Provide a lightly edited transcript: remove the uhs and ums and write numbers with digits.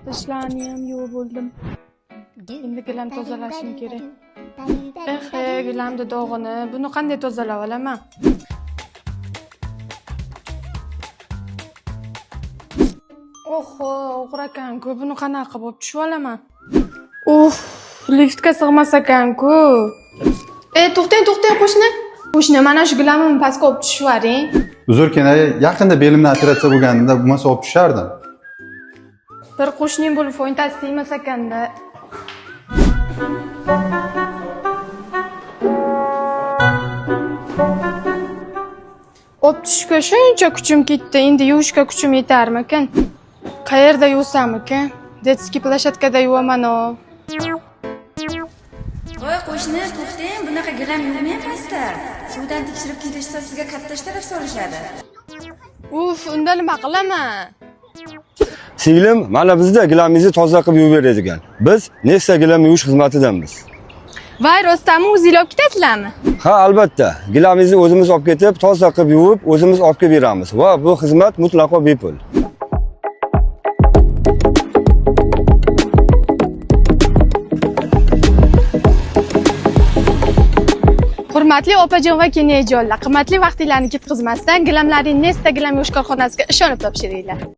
Idishlarni ham yuvib bo'ldim. Endi gilam tozalashim kerak. Eh, gilamni dog'ini, buni qanday tozalab olaman? Oho, og'ir ekan-ku, buni qanaqa qilib olib tushib olaman? Uf, liftga sig'mas ekan-ku. E, to'xtang, to'xtang, qo'shni. Qo'shni, mana shu gilamimni pastga olib tushib yuboring. Uzr kenay, yaqinda belimdan operatsiya bo'lganimda bo'lmasa olib tushardim. Bir qo'shning bo'lib foytasi tegmas ekanda. Olib tushishga shuncha kuchim ketdi, endi yuvishga kuchim yetarmikin? Qayerda yuvsam ekan? Детский площадка da yuvaman-o. Voy qo'shni, to'xtang, bunaqa gilam yuvmang pastda. Suvdan tekshirib kelishsa sizga katta shtraf solishadi. Uf, unda nima qilaman? Singlim, mana bizda gilamingizni toza qilib yuvib beradigan. Biz Nesta gilam yuvish xizmatidanmiz. Voy, rostdanmi o'zinglar olib ketasizlarmi? Ha, albatta. Gilamingizni o'zimiz olib ketib, toza qilib yuvib, o'zimiz olib kelib beramiz va bu xizmat mutlaqo bepul. Hurmatli opajon va kenajonlar, qimmatli vaqtinglarni ketkazmasdan gilamlaringni Nesta gilam yuvish korxonasiga ishonib topshiringlar.